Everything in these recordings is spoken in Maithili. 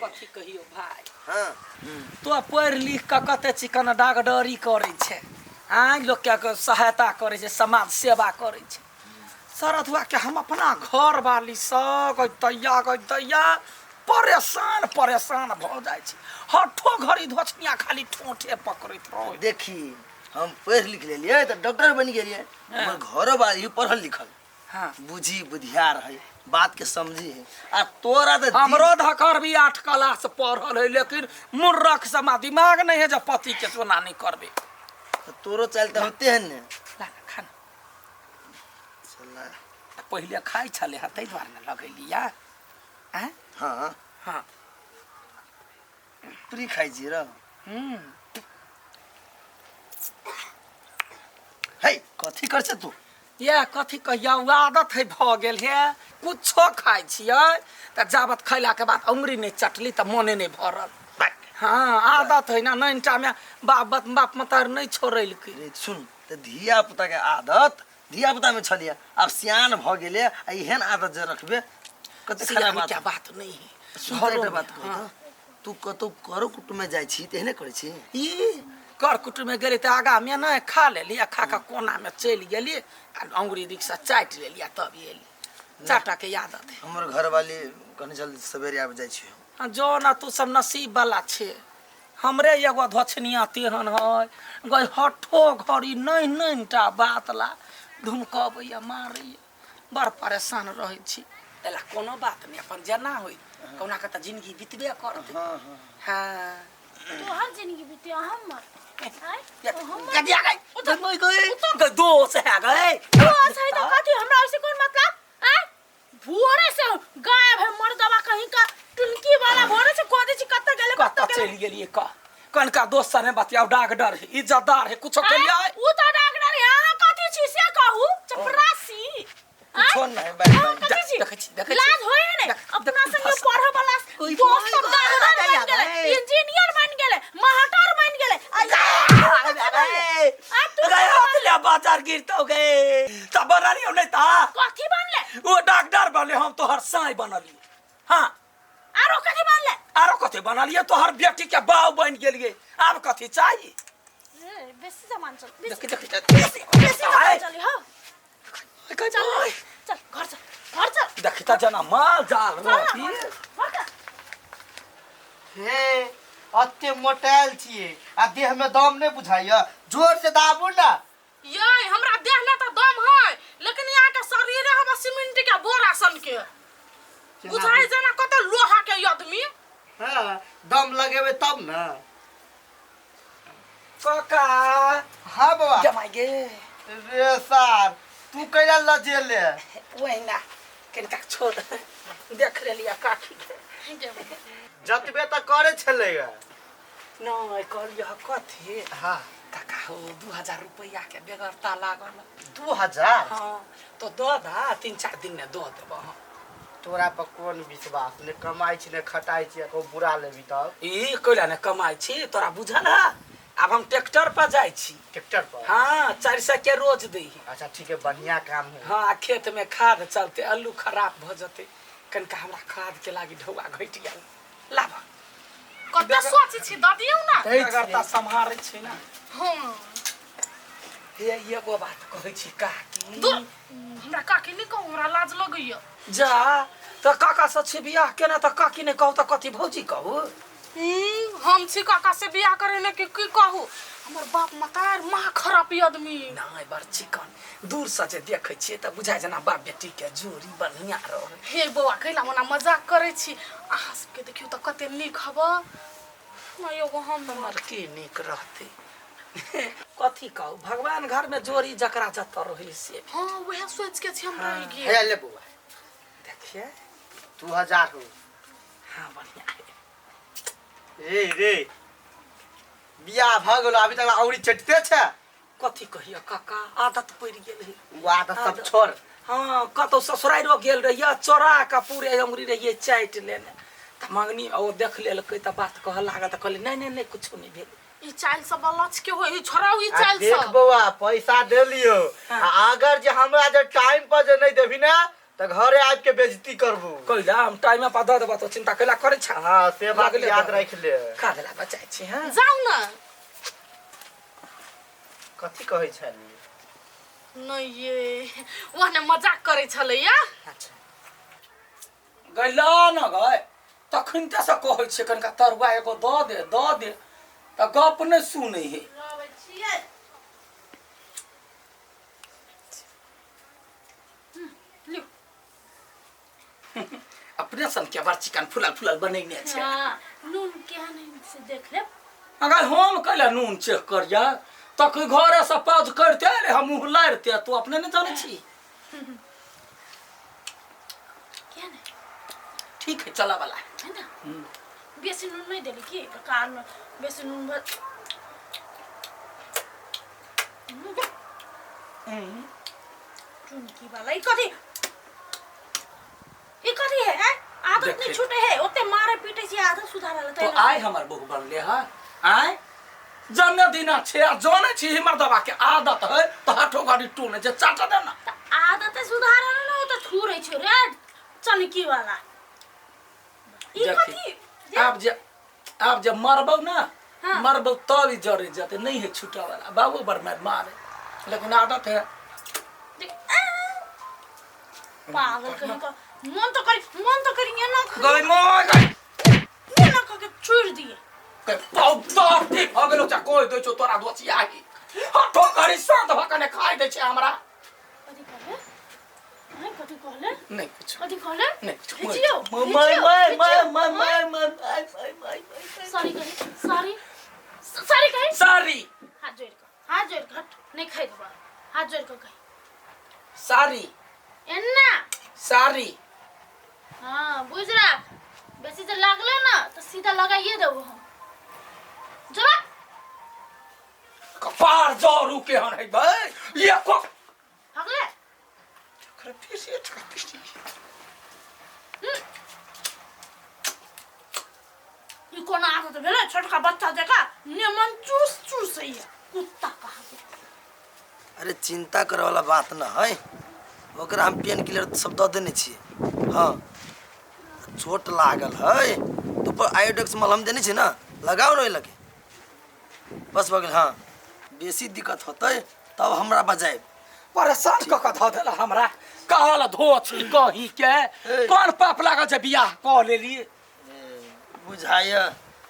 कथी कहियो भाई। हाँ। तो पढ़ि लिख कऽ कते चिकन डागडरी करै छै, आँय, लोकके सहायता करै छै, समाज सेवा करै छै। सरधुआ के हम अपना घर वाली सब दैया गै दैया परेशान परेशान भऽ जाइ छै। हठो घड़ी धोछनिया खाली ठोंठे पकड़ैत रहै। देखी, हम पढ़ि लिख लेलियै तऽ डॉक्टर बनि गेलियै। हमर घरो वाली पढ़ल लिखल, बुझी बुधियार है, बात के समझी है। आ तोरा तऽ हमरो धकर भी 8 क्लास पढ़ल है, लेकिन मूर्ख समा दिमाग नहीं है जे पति के सोना नहीं करबे। तऽ तोरो चालि तऽ होते है ने। ला ना, खा ना। चला। तऽ पहिले खाइ छलै हँ, ताहि दुआरे ने लगेलियै। आँय? हाँ। हाँ। पूरी खाइ छी र। हम्म। हे, कथी कर छै तू? ये कथी कहिया, ओ आदत है भऽ गेल हे। कुछो खाइ छियै तऽ जाबत खैलाके बाद अङ्गुरी नहि चटली तऽ मोने नहि भरल। हाँ, आदत है ना। नैनटा में बाप बाप बाप मतार नहि छोड़ेलकै। रे सुन तऽ, धिया पुता के आदत धिया पुता में छलियै, आब सियान भऽ गेलै आ एहन आदत जे रखबे कते खराब सियान बात। क्या बात नहीं है। सुन तऽ, एकटा घरोमे, बात कहू हाँ। तऽ, तू कतौ करो कुटुम्ब में जाइ छी तेहने करै छी? ई कर कुटुम्ब में गेली तऽ आगा में नहि खा लेली आ खा कऽ कोना में चलि गेली आ अंगुरी रिक्शा चाटि लेली आ तब एली। चाटा के आदत है। हमर घरवाली कनी जल्दी सवेरे आबि जाइ छी। आ जो ना, तू सब नसीब वाला छे। हमरे एगो धोछनिया तेहन है गई, हठो घड़ी नहीं नहीं टा बात ला धुमकबैया मारैया, बड़ परेशान रहै छी। एला कोनो बात नहीं, अपन जेना होई कहुना के तऽ जिंदगी बितबे करतै। हाँ हाँ। हाँ। तोहर जिंदगी बीते हमर आय? ये तो हमर गदिया गई गई गई गई दोस्त है गई। दोस्त है तो कथी, हमरा ओइसे कोन मतलब? आय, भोरे से गायब है मर्दवा कहीं का, टुनकी वाला। भोरे से खोजे छी, कत्ते गेले, कत्ते कत्ते गेले। चलि गेलियै कह कनका दोस्त सने बतियाओ, डागडर है, इज्जतदार है, कुछो के लिए आए। उ तो डागडर है, अहाँ कथी छी से कहू, चपरासी? आय? कुछो नहीं, बाय अहाँ बाय। कथी छी? देखै छी, देखै छी। लाज होय है ने? देख- अपना देख- संगे फस- पढ़े वाला ओइ दोस्त भाई, सब डागडर भाई, बन गेले, भाई। इंजीनियर बन गेले, मास्टर बन गेले। आ ये आ तू गए हाथ ले बाजार गिरतो गए तब बनलियो नहीं ता। कथी बनले? वो डॉक्टर बनले, हम तोहर साई बनलियो। हाँ। आरो कथी बनले? आरो कथी बनलियो, तोहर बेटी के बाऊ बन गेलिए, आब कथी चाहिए? ए, बेसी जमान चल, बेसी देख देख बेसी बेसी जमान चली। हाँ, चल चल चल, घर चल, घर चल। देखी त जना माल जाल चल ना, रहती। घर चल, घर चल। हे, अते मोटायल छियै आ देह में दम नहीं बुझाइया, जोर से दाबू ना। ये हमरा देह में तो दम है, लेकिन यहाँ के शरीर है हमर सीमेंट के बोरा सन के बुझाइ जेना कते लोहा के आदमी। हाँ, दम लगेबे तब ना। काका। हाँ बाबा। जमाई गे। रे सार, तू कैला लजेले? ओहिना कनिका छोड़ देख लेलिया काकी के। जतबे तऽ करे छलै। नहीं कहलियै कथी? हाँ। काका हो, 2000 रुपैआ के बेगरता लागल। 2000? हाँ, तो दऽ दा, 3-4 दिन में दऽ देबऽ हम। तोरा पर कोन विश्वास? ने कमाइ छी ने खटाइ छी, को बुरा लेबी तब। ई कैला ने कमाइ छी, तोरा बुझल है? आब हम ट्रैक्टर पर जाइ छी। ट्रैक्टर पर? हाँ, 400 के रोज दै है। अच्छा ठीक है, बढ़िया काम है। हाँ, खेत में खाद चलते, आलू खराब भऽ जेतै, कनिका हमरा खाद के लागी ढौआ घटि गेल, लाब। कते सोचै छी, दऽ दियौ ना। दै छियै। बेगरता सम्हारै छी ना। हाँ। हे, एगो बात कहै छी काकी। दूर, हमरा काकी नहि कहू, हमरा लाज लगैया। जा तऽ काका से छी बियाह केने तऽ काकी नहि कहू तऽ कथी भौजी कहू? हम छी काका से बियाह करे ने कि की कहू, हमर बाप मतार माँ खराब आदमी। नहि, बड़ चिकन, दूर से जे देखै छियै तऽ बुझाइ जेना बाप बेटी के जोड़ी बढ़िया रहै। हे बौआ, कैला ओना मजाक करै छी? अहाँ सबके देखियौ तऽ कते नीक हब ना एगो हम। हमर की नीक रहतै, कथी कहू, भगवान घर में जोड़ी जकरा जतऽ रहै से। हाँ, वएह सोच के छी हम रहि गेल। हे ले बौआ। देखिए। 2000 हो। हाँ, बढ़िया है। ए रे, बियाह भऽ गेलो, अभी तक औरी चटते छै। कथी कहियो काका, आदत पड़ि गेल है। ओ आदत सब छोड़। हाँ, कतौ ससुराइरो गेल रहियै, चोरा कऽ पूरे अंगुरी रहियै चाटि लेने, तऽ मंगनी ओ देख लेलकै तऽ बात कहऽ लागल, तऽ कहलियै नहीं नहीं नहीं, कुछो नहीं भेल। ई चाइल सब अलच के होई, छोड़ाउ ई आ चाइल देख सब। बौआ, पैसा दे लियो। हाँ। आ अगर जे हमरा जे टाइम पर जे नहीं देबी ना तऽ घरे आबि के बेइज्जती करबू। कैला हम टाइम पर दऽ देबऽ, तो चिंता कैला करै छ? हाँ, से बात लागले याद दऽ। राखि ले। खा देला बचाइ छी। हाँ, जाउ ने। कथी कहै छली? नहि ये, ओहने मजाक करै छलैया। अच्छा। गैला न गए, तखन ते से कहै छियै कनिका तरुआ एगो दऽ दे, दऽ दे, तऽ गप नहि सुनै है। लबै छियै। लिउ। अपने सन के बड़ चिकन फुलल फुलल बनेने छै। हाँ, नून केहन है से देख लेब। अगर हम कैला नून चेक करिया? तखन घरे से पाउज करते रे, हम मुँह लारिते, तू अपने नहि जानै छी। केहन है? ठीक है, चला वाला है। है ना? बेसी नून नहीं देली की कारण बेसी नून भर चुनकी वाला। ई कथी, ई कथी है, हैं? आदत नहीं देखी। छूटे है, ओते मारे पीटे छी आदत सुधारल। तो आइ हमर बहू बनले है, आइ जन्ने दिना छे आ जानै छी हमर दवा के आदत है, तो हाथो गाड़ी टोने जे चाट दे ना। त आदत सुधारल ना, ओ त थूरै छौ रे चनकी वाला। ई देखी। कथी? आब जे मरबौ ना, हाँ। मरबौ तब ई जरे जते नहीं है छूटा वाला। बाबू बड़ मार मारे, लेकिन आदत है। देख, आ! पागल कहीं का, मन तो करी, मन तो करी एना खा गई मोय गई। एना खा के छोड़ दिए। के पौधा ठीक भ गेलो चा कोई दै छौ तोरा दोचियाही हठो घड़ी शांत भ कने खाइ दै छै हमरा। कथी कहले? हैं, कथी कहले? नहीं कुछ। कथी कहले? नहीं कुछ। खिचियौ, माय खिचियौ, माय माय खिचियौ, माय हाँ? माय माय माय माय माय माय। सॉरी कही, सॉरी, सॉरी कही। सारी। हाथ जोड़ के, हाथ जोड़ के, हट, नहीं खाइ देबो, हाथ जोड़ के कही। सारी। एन्ना। सारी। हाँ, बुझ राख, बेसी जे लागले ना तो सीधा लगाइए देबो हम। जरा कपार जरू के हन है भाई ये को हगले। खरे फिर से ठक फिर। ई कोना आदत भेलै? छोटका बच्चा जकाँ नेमन चूस चूसैया कुत्ता कहाँ के। अरे चिंता करे वाला बात न है, ओकरा हम पेन किलर सब दऽ देने छियै। हाँ, चोट लागल है तो ऊपर आयोडेक्स मलहम देने छियै ना, लगाओ ने ओहि लगे, बस भऽ गेल। हाँ, बेसी दिक्कत होतै तब हमरा बजायब। परेशान कऽ कऽ धऽ देला हमरा, कहल धो छी कही के कोन पाप लागल जे बियाह कऽ लेली। बुझाइए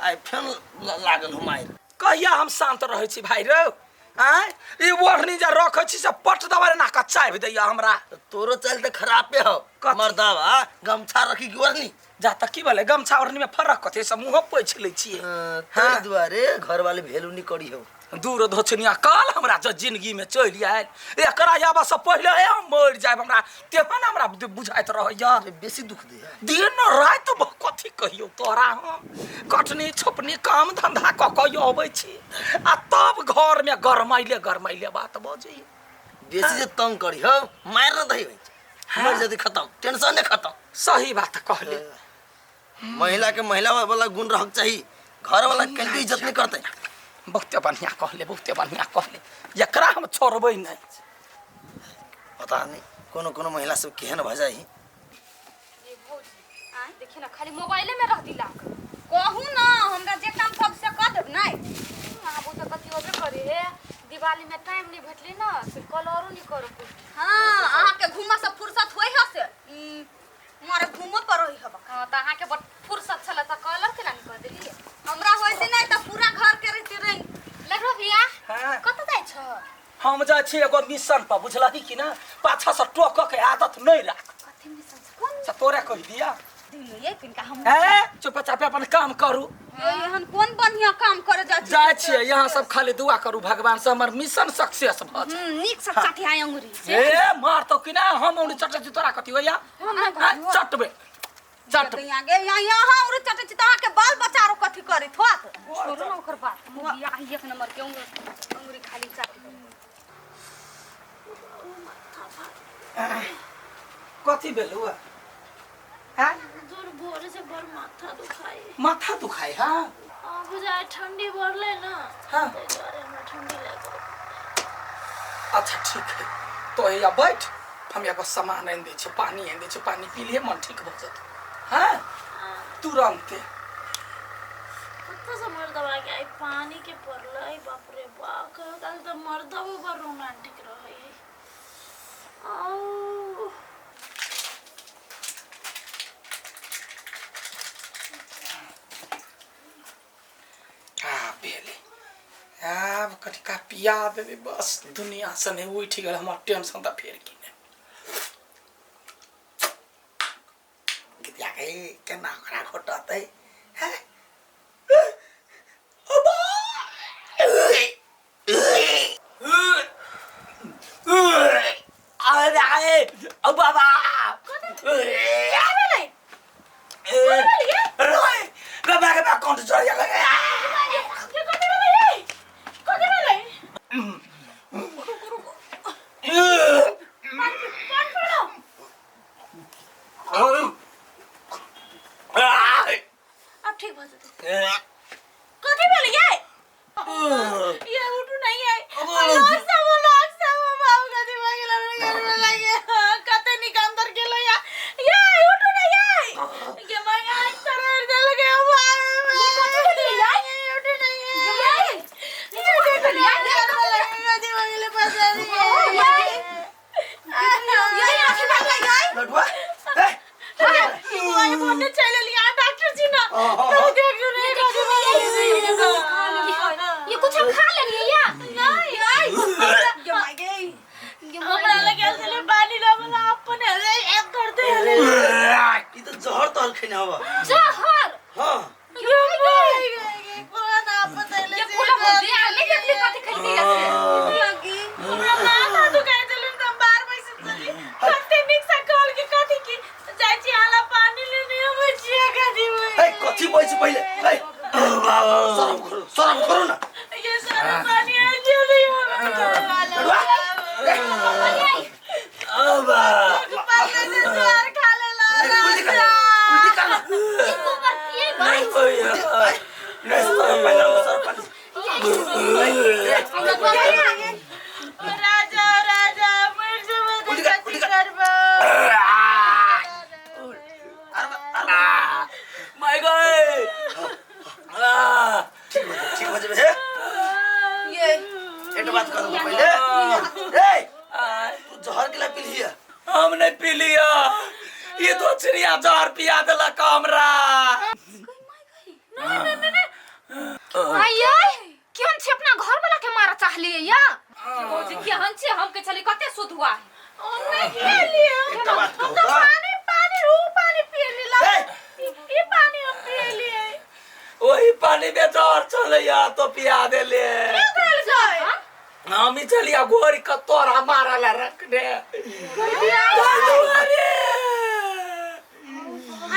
आइ फेन लागल हम मारि। कहिया हम शांत रहै छी भाई रौ? आँय, ई ओढ़नी जे रखै छी से पट दबारे नाका चाबि दैया हमरा। तऽ तोरो चालि तऽ खराबे हौ। कथी? मर्दावा गमछा रखी कि ओढ़नी? जा तऽ की भेलै गमछा ओढ़नी में फरक कथी? सब मुँह पोछि लै छियै। ताहि दुआरे घरवाले भेलू नहि करी हौ। दूर धोछनिया काल हमरा जे जिंदगी में चलि आयल, एकरा आबऽ से पहिले हम मरि जायब, हमरा तेहन हमरा बुझाइत रहैया। अरे बेसी दुख दैया दिन राति। कथी कहियौ तोरा, हम कटनी छोपनी काम धंधा कऽ कऽ अबै छी आ तब घर में गरमाइले गरमाइले बात बजैया। बेसी जे तंग करी हौ मारि न दही, मरि जेतै, खतम, टेंशन नहि खतम। सही बात कहले। महिला के महिला वाला गुण रहक चाही, घर वाला कनिको इज्जत नहि करतै। बहुते बढ़िया कहले, बहुते बढ़िया कहले, एकरा हम छोड़बै नहि। पता नहि कोनो कोनो महिला सब केहन भऽ जाइ। ये भौजी, आँय, देखिए ना, खाली मोबाइले में रह दिलाक। कहू ना, हमरा जे काम सब से कऽ देब नहि। आब ओ तऽ कथी होबे करे हे, दिवाली में टाइम नहीं भेटले ना, फिर कलरो नहीं करो। हाँ, अहाँके घूमऽ से फुर्सत होइ है से मारे घूमऽ पर रही हब। हाँ, तऽ अहाँके बड़ फुर्सत छलै तऽ कलर केना नहीं कर देलियै? हमरा होइ से नहि तऽ पूरा घर के रहती रंग। लगलो भैया। हाँ। कतऽ जाइ छ? हम जाइ छी एगो मिशन पर, बुझलही कि ना? पाछा से टोकऽ के आदत नहि राख। कथी मिशन छै? कोन? से तोरे कहि दिया। दिलू ये किनका हम। ए, चुपचाप अपन काम करू। एहन कोन बढ़िया काम करे जाइ छी? जाइ छियै, यहाँ सब खाली दुआ करू भगवान से हमर मिशन सक्सेस भऽ जाय। नीक से चाटी आय अंगुरी से। ए, मारतौ कि ना? हम औरी चटै छी, तोरा कथी होइया? हमरा आ, चटबे चट। यहाँ गे यहाँ यहाँ औरी चटै छी तऽ अहाँके बाल बच्चा आरो कथी करैत होत? छोड़ू ना ओकर बात, भैया एक नंबर के अंगुरी अंगुरी खाली चाटी। कथी भेलौ हैं? जोर भोरे से बड़ माथा दुखाई। माथा दुखाइ है? हाँ, बुझाय ठंडी बढ़ले ना। हाँ। ताहि दुआरे हमरा ठंडी लागल। अच्छा ठीक है, तो यहाँ बैठ, हम एगो सामान आनि दै छियै, पानी आनि दै छियै, पानी पी लिहे, मन ठीक भऽ जेतौ। हँ, तुरन्ते। कतऽ से मर्दवा के आइ पानी के पड़लै, बाप रे बाप। कहियो काल तऽ मर्दवो बड़ रोमांटिक रहै है। औ आ भेलै, आब कनिका पिया देबै, बस दुनिया से नहि उठि गेल हमर टेंशन। तऽ फेर की नहि गिदिया के केना ओकरा घोटतै? हैं, अरे ओ बाबा, बाबा के बा कौन चढ़ गेलै? के कथी भेलै यै? कथी भेलै? रुकू, रुकू। पानी पानी पिलो। आब ठीक भऽ जेतै। कथी भेलै यै? ये उठू नहीं है। लोग सब, लोग सब, बाबू कथी भऽ गेल? हमरा घर में लागे कते निक अंदर गेलो या। ये उठू नहीं है। ये मैं आँख तरह देल गयो। ये कथी भेलै यै? ये उठू नहीं है। ये कथी भेलै यै? कथी भऽ गेलै पता नहीं। ये कथी भेलै यै? लडुआ, ए। ये बोलने चले लिया डॉक्टर जी ना तो देख रहे कथी भऽ गेलै। ये कुछ हम खा लेलिए या नहीं ये my गई। हमरा लगे छलै पानी ना वाला अपन एक कर दे। ई तऽ जहर तहर खेने हवा। जहर? हाँ। ये कोन आपत अइले? ये पूरा भौजी आ नहीं देखली कथी खेलकी या से। हमरा माथा दुखाइ छलै तऽ हम बाहर बैसल छली। कते नीक से कहल कि कथी की जाइ छी हाला पानी लेने अबै छियै, कथी ए, कथी बोलै छी पहिले? ए, शरम करू, शरम करू ना। ये सारा पानी आ गेलै लडुआ, ए, पानी से जहर खा लेला। ए, उल्टी कर, उल्टी कर ना। एको बार पिए भाई। नहीं, शरम पहिले, शरम पहिले। राजा, राजा, मर जेबै तऽ उल्टी कर, कथी उल्टी कर। करबै? माय गए। ठीक हो जेबै, ठीक हो जेबै। हे, ये एक बात कहू पहिले। ए, तू जहर के ला पीलिया? हम नहीं पी लिया, ये तो चिड़िया जहर पिया देलक हमरा। आइए, केहन छै? अपना घर वाला के मारऽ चाहलिए या भौजी? केहन छै? हम के छली कते शुद्ध हुआ है। हम नहि पियलियै। एकटा बात हम कहू तऽ तऽ? पानी पानी ऊ पानी पियली। ए, ई पानी हम पियलियै। वही पानी में जहर चलैया तो पिया देले। के देलकै? हम ही चलिया गोरी के तोरा मारला रखने। अरे।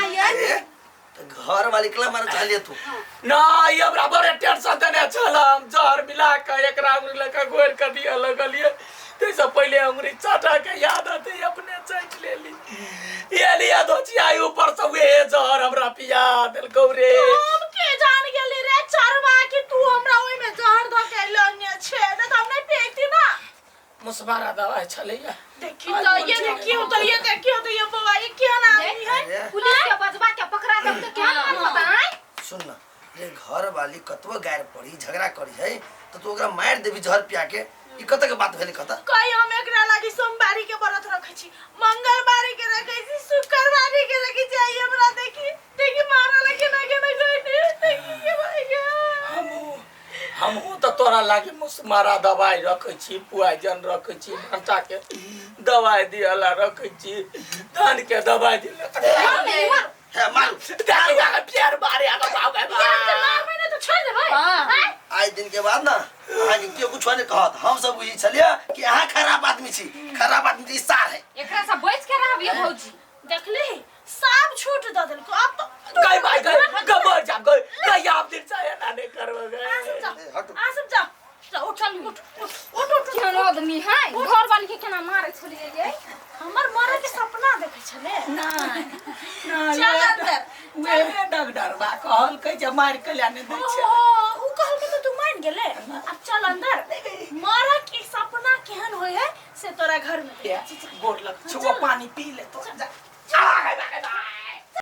आइए। ए, तऽ घर वाली के ला मारे चाहलिए तू? ना, ई हमरा बड़े टेंशन देने छल। हम जहर मिला के एकरा अंगुरी लऽ के घोरि के दिअ लगलियै, ताहिसँ पहिले अंगुरी चटा के याद अतै अपने चाटि लेली। ये लिया दोचिया, ऊपर से उहे जहर हमरा पिया देलकौ रे। हम के जान गेली रे चरवा कि तू हमरा ओहि में जहर धऽ के लने छे, नहि तऽ हम नहि पीती ना। मुसमारा दवाइ छलैया। देखी तऽ ये, देखियो तऽ ये, देखियो तऽ ये बौआ, ये केहन आदमी है? अरे। पुलिस के बजवा के पकड़ा देब तऽ केहन मन होता आइ? सुन न रे, घर वाली कतबो गारि पड़ी, झगड़ा करी है तऽ तू ओकरा मारि देबी जहर पिया के? ई कतऽ के बात भेलै कतऽ? कही, हम एकरा लागी सोमवारी के व्रत रखै छी, मंगलवारी के रखै छी, शुक्रवारी के रखै छी। आइ हमरा देखी देखी मारऽ लगे ना केना गई देखी के भाई। हमहूँ हमहूँ तऽ तोरा लागी मुसमारा दवाइ रखै छी, पुआइजन रखै छी, भण्टाके दवाइ दिअला रखै छी, धानके दवाइ दिअला। हे, मारू। प्यार मारे आगा बाप। मारबै ने तऽ छोड़ि देबै? हाँ। आइ दिन के बाद ना अहाँके केओ कुछो नहि कहत। हम सब बुझै छलियै कि अहाँ खराब आदमी छी, खराब आदमी छी, ई सार है। एकरा से बच के रहबिए भौजी। देखली, सब छूट दऽ देलको आब तो। गई भाई, गई गबर जा गई गई, आप दिन से एना नहीं करबो गई। ए, हटू। आ सब जा जा, उठ उठ उठ उठ उठ। केहन आदमी है? घर वाली के केना मारे छलिए ये? हमर मरे के सपना देखै छलै। नहीं। चल अंदर। उहे डॉक्टर बा कहलकै जे मारि के ला नहि दै छै। ओहो, उ कहलकै तऽ तू मान गेले। अब चल अंदर, मरे के सपना केहन होय है से तोरा घर में ए, गोर लग छुआ पानी पी ले तो जा।